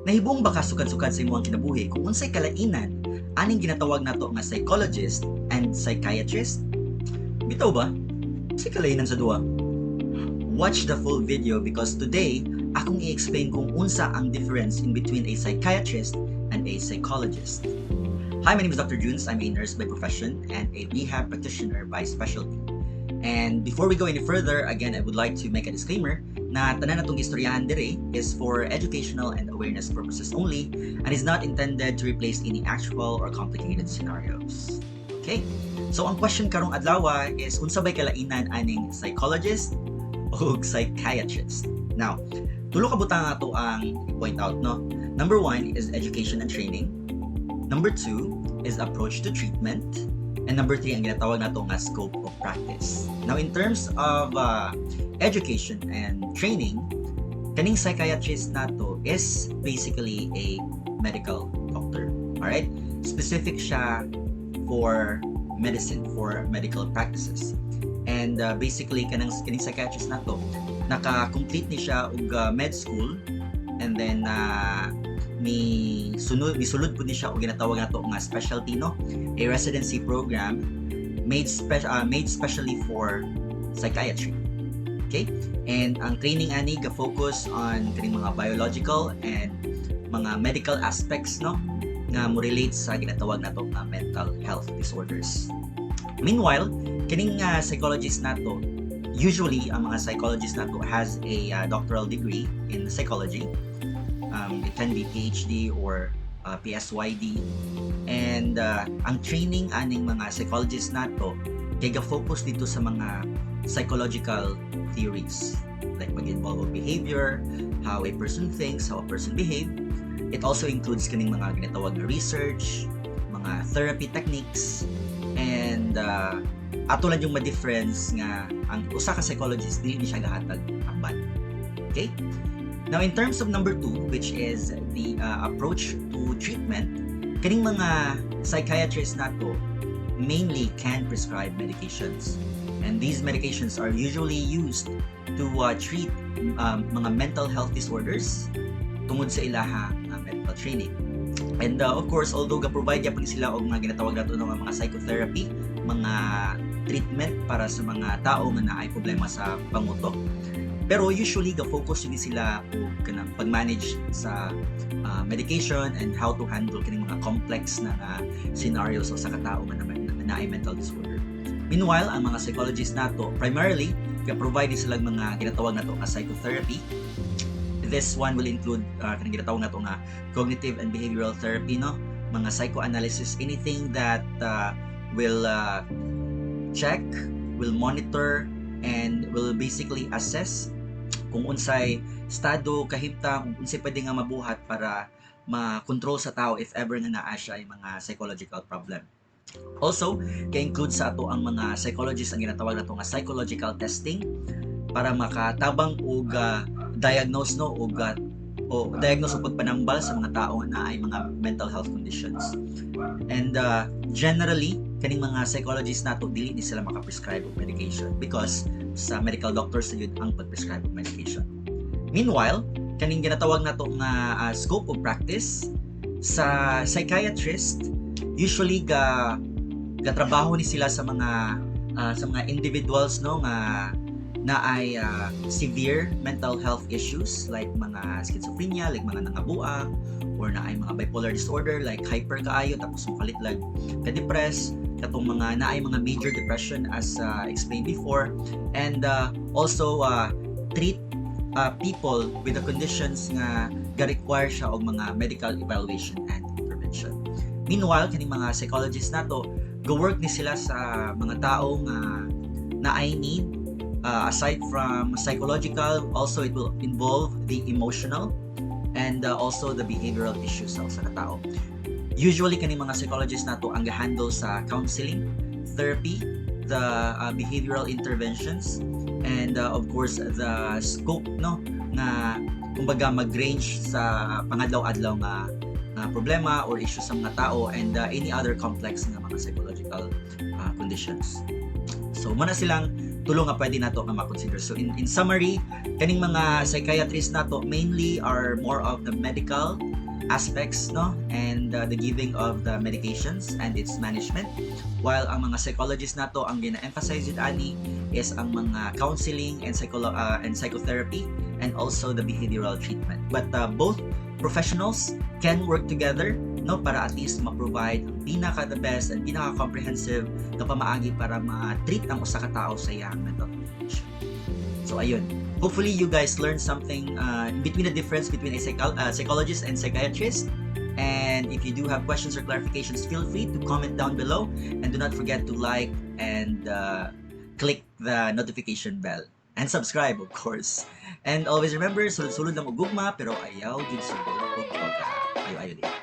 Nahibong ba ka sukad-sukad sa imong kinabuhi kung unsay kalainan aning ginatawag nato nga psychologist and psychiatrist? Bitaw ba? Unsay kalainan sa duha? Watch the full video because today akong i-explain kung unsa ang difference in between a psychiatrist and a psychologist. Hi, my name is Dr. Junes. I'm a nurse by profession and a rehab practitioner by specialty. And before we go any further, again, I would like to make a disclaimer na tanan natong istoryahan diri is for educational and awareness purposes only and is not intended to replace any actual or complicated scenarios. Okay? So ang question karong adlaw is unsa bay kalainan aning psychologist o psychiatrist? Now, tulo ka butang ato ang i-point out, no? Number one is education and training. Number two is approach to treatment. And number three, ang ginatawag nato nga scope of practice. Now, in terms of education and training, kaning psychiatrist nato is basically a medical doctor. Alright? Specific siya for medicine, for medical practices. And basically, kanang kaning psychiatrist nato, naka-complete ni siya og med school and then ni sunod ni sulod pud ni siya og ginatawag nato nga specialty, no, a residency program made specially for psychiatry, okay? And ang training ani ga focus on kaning mga biological and mga medical aspects, no, nga mo relate sa ginatawag nato nga mental health disorders. Meanwhile, kaning psychologist nato, usually ang mga psychologist nato has a doctoral degree in psychology. It can be PhD or PSYD. And ang training aning mga psychologists nato kay ga-focus dito sa mga psychological theories like mag-involve of behavior, how a person thinks, how a person behave. It also includes kaning mga ginatawag na research, mga therapy techniques, and ato lang yung ma-difference nga ang usa ka psychologist, dili ni siya gahatag amban. Okay? Now, in terms of number two, which is the approach to treatment, kaning mga psychiatrists nato mainly can prescribe medications. And these medications are usually used to treat mga mental health disorders tungod sa ilaha medical training. And of course, although ga-provide gyapon sila og mga ginatawag nato nga mga psychotherapy, mga treatment para sa mga tao nga naay problema sa pangutok, pero usually ga-focus jud sila og kanang pag-manage sa medication and how to handle kining mga complex na nga scenarios sa katao nga naman nga naay mental disorder. Meanwhile, ang mga psychologists nato primarily ga-provide sila og mga ginatawag nato nga psychotherapy. This one will include kanang ginatawag nato nga cognitive and behavioral therapy, no, mga psychoanalysis, anything that will check, will monitor and will basically assess kung unsay estado kahimtang, kung unsay pwede nga mabuhat para ma-control sa tao if ever nga naa siya ay mga psychological problem. Also, ka-include sa ato ang mga psychologists ang ginatawag nato nga psychological testing para makatabang og diagnose, no, og o diagnose o pagpanambal sa mga tao na ay mga mental health conditions. And generally, kaning mga psychologists nato, dili ni sila maka-prescribe og medication because sa medical doctors na jud ang pag-prescribe og medication. Meanwhile, kaning ginatawag nato nga scope of practice sa psychiatrist, usually ga gatrabaho ni sila sa mga individuals, no, nga na ay severe mental health issues like mga schizophrenia, like mga nangabuang, or na ay mga bipolar disorder, like hyper kaayo tapos mukalit lag ka-depress, katong mga naay mga major depression as explained before, and also treat people with the conditions nga ga-require siya og mga medical evaluation and intervention. Meanwhile, kaning mga psychologists nato, go work ni sila sa mga tao nga na I need aside from psychological, also it will involve the emotional and also the behavioral issues sa usa ka tao. Usually kaning mga psychologists nato ang ga-handle sa counseling, therapy, the behavioral interventions and of course the scope, no, nga kumbaga mag-range sa pangadlaw-adlaw nga problema or issue sa mga tao and any other complex nga mga psychological conditions. So muna silang Tulo nga pwede nato nga ma-consider. So in summary, kaning mga psychiatrists nato mainly are more of the medical aspects, no, and the giving of the medications and its management, while ang mga psychologists nato, ang gina-emphasize jud ani is ang mga counseling and psychotherapy and also the behavioral treatment. But both professionals can work together, no, para at least ma-provide ang pinaka the best and pinaka comprehensive na pamaagi para ma-treat ang usa ka tawo sa iyang mental condition. So ayun. Hopefully you guys learned something in between the difference between a psychologist and psychiatrist. And if you do have questions or clarifications, feel free to comment down below. And do not forget to like and click the notification bell. And subscribe, of course. And always remember, sulod-sulod lang og gugma, pero ayaw jud sulod og baga. Ayo, ayo din.